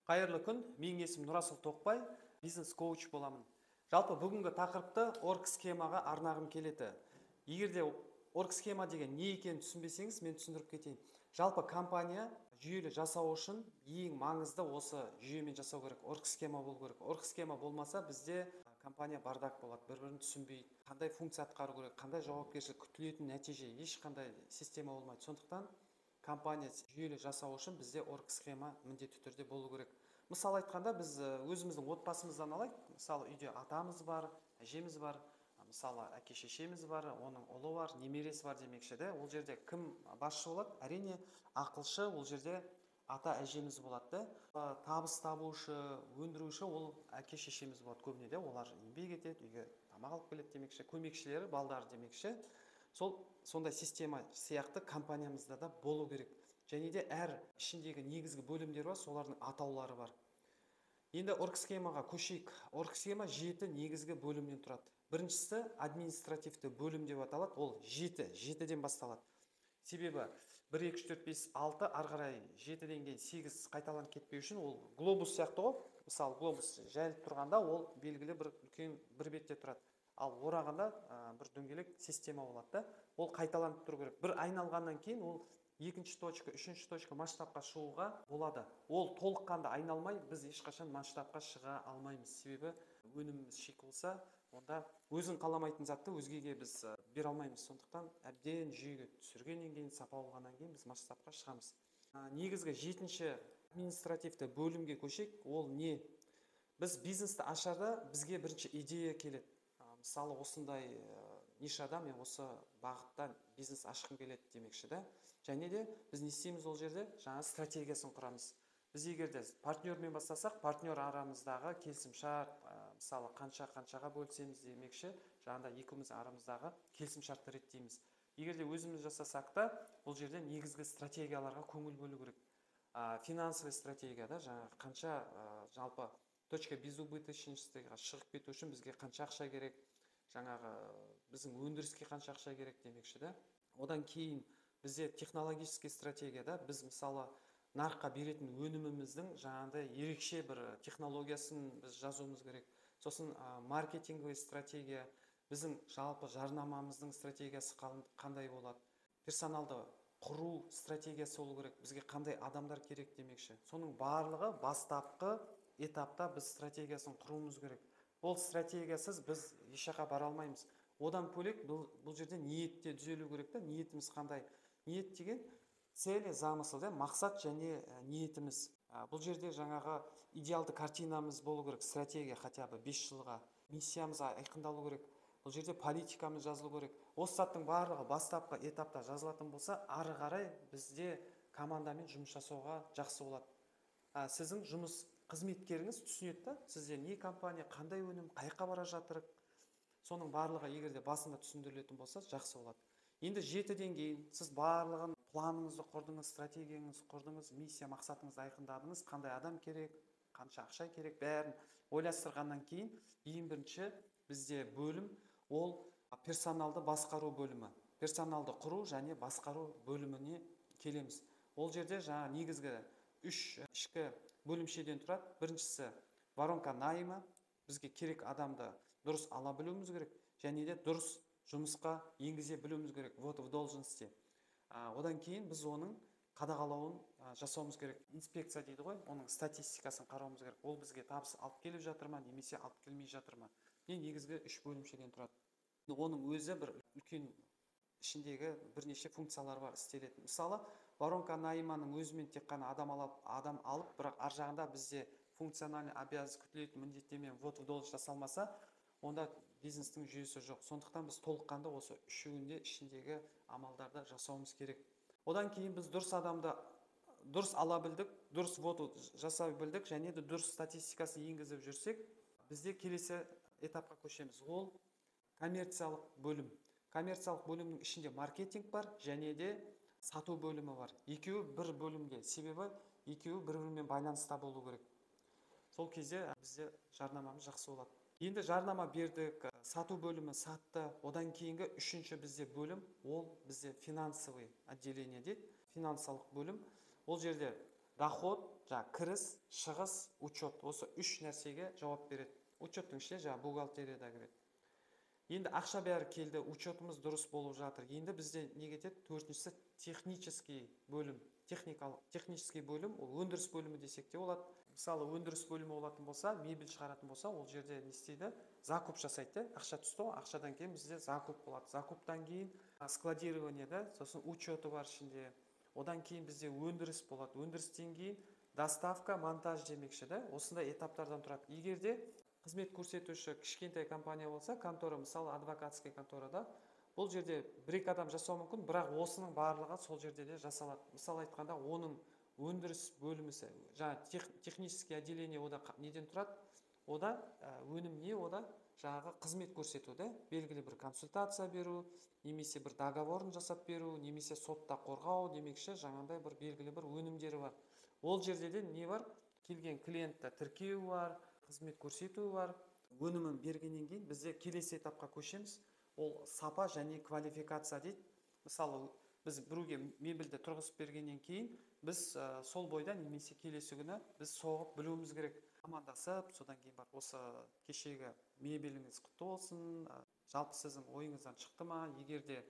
Қайырлы күн, менің есімім Нұрасыл Тоқбай, бизнес коуч боламын. Жалпы бүгінгі тақырыпты оргсхемаға арнағым келеді. Егер де оргсхема деген не екенін түсінбесеңіз, мен түсіндіріп кетейін. Жалпы компания жүйелі жасау үшін ең маңызды осы жүйемен жасау керек, оргсхема болу керек. Оргсхема болмаса, бізде компания бардак болады, бір-бірін түсінбейді, қандай функция атқару керек, қандай жауапкершілік, күтілетін нәтиже, ешқандай система болмайды. Сондықтан компания жүйелі жасау үшін бізде оргсхема міндетті түрде болу керек. Мысал айтқанда, біз өзіміздің отбасымыздан алайық. Мысалы, үйде атамыз бар, әжеміз бар, мысалы, әке шешеміз бар, оның ұлы бар, немересі бар демекші де. Ол жерде кім басшы болады? Әрине, ақылшы ол жерде ата әжеміз болады да. Табыс табушы, өндіруші ол әке шешеміз болады көбіне де. Олар еңбек етеді, үйге тамақ алып келеді демекші, көмекшілері балдары демекші. Сол сондай система сияқты компаниямызда да болу керек. Және де әр ішіндегі негізгі бөлімдер бар, солардың атаулары бар. Енді оргсхемаға көшейік. Оргсхема 7 негізгі бөлімнен тұрады. Біріншісі административті бөлім деп аталады. Ол 7-ден басталады. Себебі 1, 2, 3, 4, 5, 6, ары қарай 7-ден кейін 8 қайталанып кетпеу үшін, ол глобус сияқты ғой. Мысалы, глобус жайылып тұрғанда ол белгілі бір үлкен бір бетте тұрады. Ал орағанда бір дөңгелек система болады да. Ол қайталанып тұру керек. Бір айналғаннан кейін ол екінші точка, үшінші точка масштабқа шығуға болады. Ол толыққанды айналмай, біз ешқашан масштабқа шыға алмаймыз. Себебі өніміміз шик болса, онда өзің қаламайтын затты өзгеге біз бере алмаймыз. Сондықтан әбден жүйеге түсіргеннен кейін, сапа болғаннан кейін біз масштабқа шығамыз. Негізгі 7-ші административті бөлімге көшейік. Ол не? Біз бизнесті ашарда бізге бірінші идея келеді. Мысалы, осындай нишада мен осы бағытта бизнес ашқым келеді демекші да. Және де біз не істейміз ол жерде? Жаңа стратегиясын құрамыз. Біз егер де партнермен бастасақ, партнер арамыздағы келісімшарт, мысалы, қанша қаншаға бөлісеміз демекші, жаңағыдай екеуміз арамыздағы келісімшартты реттейміз. Егер де өзіміз жасасақ та, бұл жерде негізгі стратегияларға көңіл бөлу керек. Финансовый стратегия да, жаңағы қанша, жалпы точка безубыточностьға шығып кету үшін бізге қанша ақша керек, жаңағы біздің өндіріске қанша ақша керек демекші да. Одан кейін бізде технологический стратегия да, біз мысалы нарыққа беретін өніміміздің жаңағыдай ерекше бір технологиясын біз жазуымыз керек. Сосын маркетинговый стратегия, біздің жалпы жарнамамыздың стратегиясы қандай болады, персоналды құру стратегиясы болу керек, бізге қандай адамдар керек демекші. Соның барлығы бастапқы этапта біз стратегиясын құруымыз керек. Ол стратегиясыз біз еш жаққа бара алмаймыз. Одан бөлек бұл жерде ниет те түзелу керек та. Ниетіміз қандай? Ниет деген цели, замысел, да, мақсат және ниетіміз. Бұл жерде жаңағы идеалды картинамыз болу керек, стратегия хотя бы 5 жылға, миссиямыз айқындалу керек. Бұл жерде политикамыз жазылу керек. Осы заттың барлығы бастапқы этапта жазылатын болса, ары қарай бізде командамен жұмыс жасауға жақсы болады. Сіздің жұмыс қызметкеріңіз түсінеді да, сізде не компания, қандай өнім, қай жаққа бара жатыр, соның барлығы егер де басында түсіндірілетін болса, жақсы болады. Енді 7-ден кейін сіз барлығын планыңызды құрдыңыз, стратегияңызды құрдыңыз, миссия, мақсатыңызды айқындадыңыз, қандай адам керек, қанша ақша керек, бәрін ойластырғаннан кейін ең бірінші бізде бөлім ол персоналды басқару бөлімі. Персоналды құру және басқару бөліміне келеміз. Ол жерде жаңа негізгі 3 ішкі бөлімшеден тұрады. Біріншісі воронка найма, бізге керек адамды дұрыс ала білуіміз керек және де дұрыс жұмысқа енгізе білуіміз керек, вот в должности. Одан кейін біз оның қадағалауын жасауымыз керек. Инспекция дейді ғой, оның статистикасын қарауымыз керек. Ол бізге табыс алып келіп жатыр ма, немесе алып келмей жатыр ма? Не негізгі 3 бөлімшеден тұрады. Оның өзі бір үлкен ішіндегі бірнеше функциялар бар істелетін. Мысалы, воронка найманың өзімен тек қана адам алып, бірақ ар жағында бізде функциональный обязанность, күтілетін міндеттеме, вот в должность жасалмаса, онда бизнестің жүйесі жоқ. Сондықтан біз толыққанды осы үшеуінде ішіндегі амалдарды жасауымыз керек. Одан кейін біз дұрыс адамды дұрыс ала білдік, дұрыс ввод жасай білдік және де дұрыс статистикасын енгізіп жүрсек, бізде келесі этапқа көшеміз. Ол коммерциялық бөлім. Коммерциялық бөлімнің ішінде маркетинг бар және де сату бөлімі бар. Екеуі бір бөлімде, себебі екеуі бір-бірімен байланыста болу керек. Сол кезде бізде жарнамамыз жақсы болады. Енді жарнама бердік, сату бөлімі сатты. Одан кейінгі үшінші бізде бөлім, ол бізде финансовый отделение дейді, финансалық бөлім. Ол жерде Доход, жаңа кіріс, шығыс, учет. Осы үш нәрсеге жауап береді. Учеттің ішіне жаңа бухгалтерия да кіреді. Енді ақша бәрі келді, учетымыз дұрыс болып жатыр. Енді бізде не кетеді? Төртіншісі технический бөлім. Техникалық, технический бөлім, ол өндіріс бөлімі десек те болады. Мысалы, өндіріс бөлімі болатын болса, мебель шығаратын болса, ол жерде не істейді? Закуп жасайды, ақша түсті ғой, ақшадан кейін бізде закуп болады. Закуптан кейін складирование да, сосын учеты бар ішінде. Одан кейін бізде өндіріс болады. Өндірістен кейін доставка, монтаж демекші да, осындай этаптардан тұрады. Егер де қызмет көрсетуші кішкентай компания болса, контора, мысалы, адвокатский конторада, бұл жерде бір-екі адам жасауы мүмкін, бірақ осының барлығы сол жерде де жасалады. Мысалы айтқанда, оның өндіріс бөлімісі, жаңа технический отделение ода неден тұрады? Ода өнім не, ода жаңағы қызмет көрсету да, белгілі бір консультация беру, немесе бір договорын жасап беру, немесе сотта қорғау демекші, жаңағындай бір белгілі бір өнімдері бар. Ол жерде де не бар? Келген клиентті тіркеу бар, қызмет көрсету бар. Өнімін бергеннен кейін бізде келесі этапқа көшеміз. Ол сапа және квалификация дейді. Мысалы, біз біреуге мебельді тұрғызып бергеннен кейін біз сол бойда немесе келесі күні біз соғып білуіміз керек. Амандасып, содан кейін барып осы кешегі мебеліңіз құтты болсын, жалпы сіздің ойыңыздан шықты ма, егер де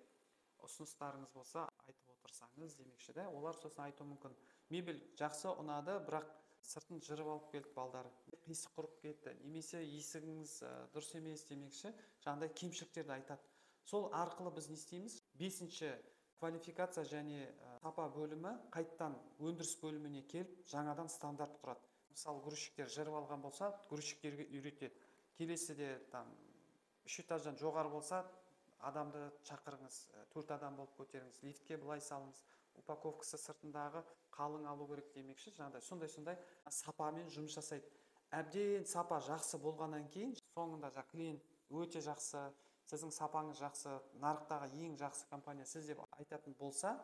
ұсыныстарыңыз болса айтып отырсаңыз демекші да. Олар сосын айтуы мүмкін, мебель жақсы ұнады, бірақ сыртын жырып алып келдік балдар, қисық құрып кетті, немесе есігіңіз дұрыс емес демекші, жаңағыдай кемшіліктерді айтады. Сол арқылы біз не істейміз? Бесінші квалификация және сапа бөлімі қайттан өндіріс бөліміне келіп жаңадан стандарт құрады. Мысалы, грузчиктер жырып алған болса, грузчиктерге үйретеді. Келесіде там 3 этаждан жоғары болса, адамды шақырыңыз, 4 адам болып көтеріңіз, лифтке былай салыңыз, упаковкасы сыртындағы қалың алу керек демекші, жаңағыдай сондай-сондай сапамен жұмыс жасайды. Әбден сапа жақсы болғаннан кейін соңында жаңа клиент өте жақсы, сіздің сапаңыз жақсы, нарықтағы ең жақсы компания сіз деп айтатын болса,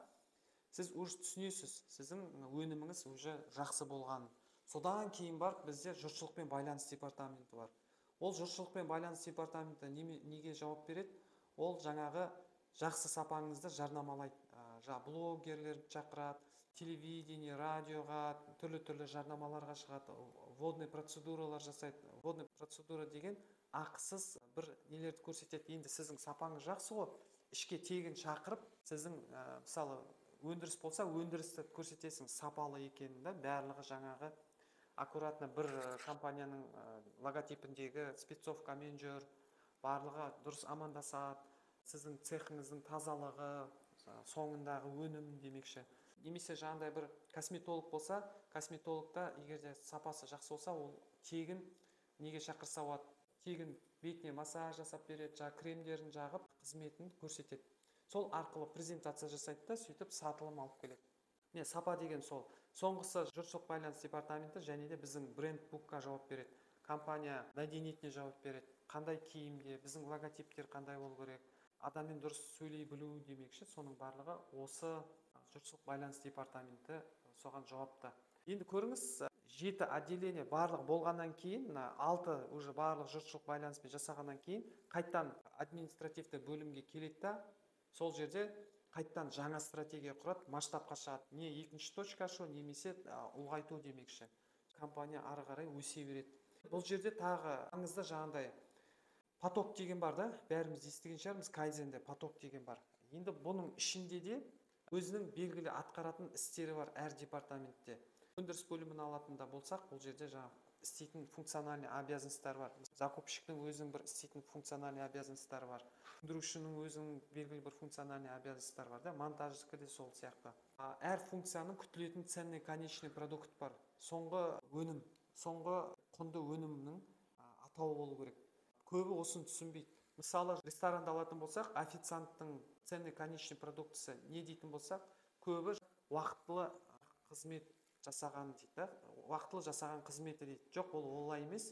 сіз уже түсінесіз, сіздің өніміңіз уже жақсы болғанын. Содан кейін барып бізде жұртшылықпен байланыс департаменті бар. Ол жұртшылықпен байланыс департаменті неге жауап береді? Ол жаңағы жақсы сапаңызды жарнамалайды. Жаңа блогерлерді шақырады, телевидение, радиоға, түрлі-түрлі жарнамаларға шығады, водный процедуралар жасайды. Водный процедура деген ақысыз бір нелерді көрсетеді. Енді сіздің сапаңыз жақсы ғой, ішке тегін шақырып, сіздің, мысалы, өндіріс болса, өндірісті көрсетесің, сапалы екенін да, барлығы жаңағы аккуратно бір компанияның логотипіндегі спецовкамен жүр, барлығы дұрыс амандасады, сіздің цехыңыздың тазалығы, соңындағы өнім демекші. Немесе жаңағыдай бір косметолог болса, косметологта егер де сапасы жақсы болса, ол тегін неге шақырса болады, тегін бетіне массаж жасап береді, жаңа кремдерін жағып қызметін көрсетеді. Сол арқылы презентация жасайды да, сөйтіп сатылым алып келеді. Міне, сапа деген сол. Соңғысы жұртшылық байланыс департаменті және де біздің брендбукқа жауап береді. Компания мәдениетіне жауап береді. Қандай киімде, біздің логотиптер қандай болу керек, адаммен дұрыс сөйлей білу демекші, соның барлығы осы жұртшылық байланыс департаменті соған жауапты. Енді көріңіз, 7 отделение барлық болғаннан кейін, мына 6 уже барлық жұртшылық байланыспен жасағаннан кейін қайттан административті бөлімге келеді да, сол жерде қайттан жаңа стратегия құрады, масштабқа шығады. Не екінші точка ашу, немесе ұлғайту демекші. Компания ары қарай өсе береді. Бұл жерде тағы маңызды жаңағындай поток деген бар да, бәріміз естіген шығармыз, кайдзенде поток деген бар. Енді бұның ішінде де өзінің белгілі атқаратын істері бар әр департаментте. Өндіріс бөлімін алатын да болсақ, бұл жерде жаңа істейтін функциональный обязанностьтар бар. Закупщиктің өзінің бір істейтін функциональный обязанностьтары бар. Өндірушінің өзінің белгілі бір функциональный обязанностьтары бар да, монтаждікі де сол сияқты. Әр функцияның күтілетін ценный конечный продукт бар. Соңғы өнім, соңғы құнды өнімнің атауы болу керек. Көбі осыны түсінбейді. Мысалы, ресторанды алатын болсақ, официанттың ценный конечный продуктісі не дейтін болсақ, көбі уақытылы қызмет жасаған дейді да, уақытылы жасаған қызметі дейді. Жоқ, ол олай емес.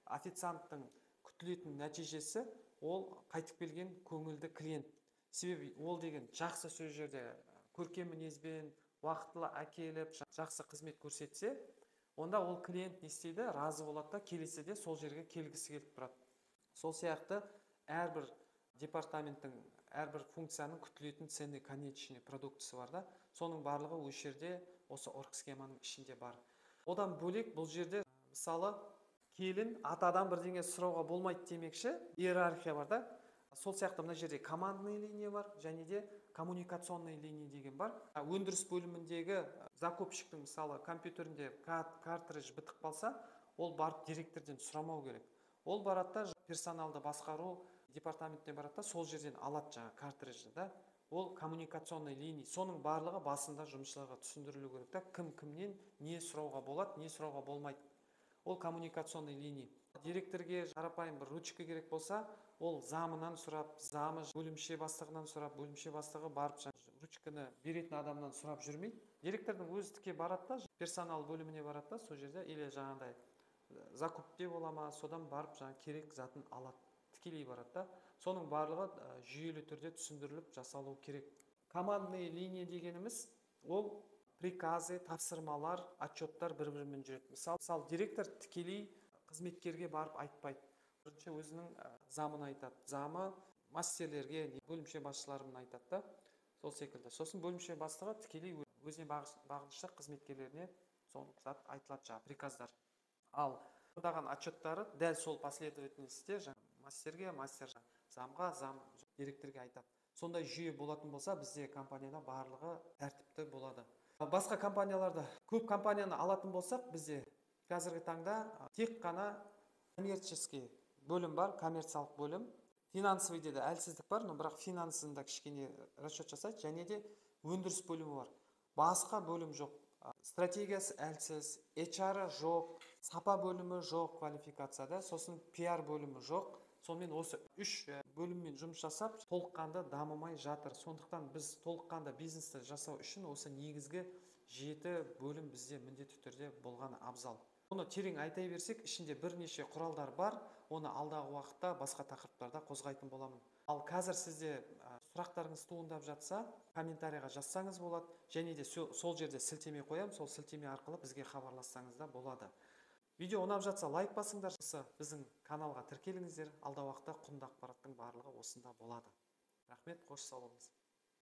Официанттың күтілетін нәтижесі ол қайтып келген көңілді клиент. Себебі ол деген жақсы сөз жерде көркем мінезбен уақытылы әкеліп жақсы қызмет көрсетсе, онда ол клиент не істейді? Разы болады да, келесі де сол жерге келгісі келіп тұрады. Сол сияқты әрбір департаменттің, әрбір функцияның күтілетін ценный конечный продуктісі бар да, соның барлығы осы жерде осы оргсхеманың ішінде бар. Одан бөлек бұл жерде мысалы келін атадан бірдеңе сұрауға болмайды демекші, иерархия бар да. Сол сияқты мына жерде командный линия бар және де коммуникационный линия деген бар. Өндіріс бөліміндегі закупщиктің мысалы компьютерінде картридж бітіп қалса, ол барып директорден сұрамау керек. Ол барады да персоналды басқару департаментіне барады да, сол жерден алады жаңа картриджді да. Ол коммуникационный линия. Соның барлығы басында жұмысшыларға түсіндірілу керек та, кім кімнен не сұрауға болады, не сұрауға болмайды. Ол коммуникационный линия. Директорге қарапайым бір ручка керек болса, ол замынан сұрап, замы бөлімше бастығынан сұрап, бөлімше бастығы барып ручканы беретін адамнан сұрап жүрмейді. Директордың өзі тіке барады да, персонал бөліміне барады да, сол жерде или жаңағыдай закупте бола ма, содан барып жаңа керек затын алады, тікелей барады да. Соның барлығы жүйелі түрде түсіндіріліп жасалу керек. Командный линия дегеніміз ол приказы, тапсырмалар, отчеттар бір-бірімен жүреді. Мысалы директор тікелей қызметкерге барып айтпайды. Бірінші өзінің замын айтады. Замы мастерлерге, бөлімше басшыларына айтады да. Сол секілді. Сосын бөлімше бастығы тікелей өзіне бағынышты қызметкерлеріне соны зат айтылады, жаңа приказдар. Ал тыңдаған отчеттары дәл сол последовательностьте жаңа мастерге, мастер замға, зам директорге айтады. Сондай жүйе болатын болса, бізде компанияда барлығы тәртіпті болады. Басқа компанияларда, көп компанияны алатын болсақ, бізде қазіргі таңда тек қана коммерческий бөлім бар, коммерциялық бөлім. Финансовый де әлсіздік бар, но бірақ финансында кішкене расчет жасайды, және де өндіріс бөлімі бар. Басқа бөлім жоқ. Стратегиясы әлсіз, HR-ы жоқ, сапа бөлімі жоқ квалификацияда, сосын PR бөлімі жоқ. Сонымен осы үш бөліммен жұмыс жасап, толыққанды дамымай жатыр. Сондықтан біз толыққанды бизнесті жасау үшін осы негізгі 7 бөлім бізде міндетті түрде болғаны абзал. Оны терең айта берсек, ішінде бірнеше құралдар бар, оны алдағы уақытта басқа тақырыптарда қозғайтын боламын. Ал қазір сізде сұрақтарыңыз туындап жатса, комментарийға жазсаңыз болады, және де сол жерде сілтеме қоямын, сол сілтеме арқылы бізге хабарлассаңыз да болады. Видео ұнап жатса лайк басыңдар, біздің каналға тіркеліңіздер, алдағы уақытта құнды ақпараттың барлығы осында болады. Рахмет, қош сау болыңыз.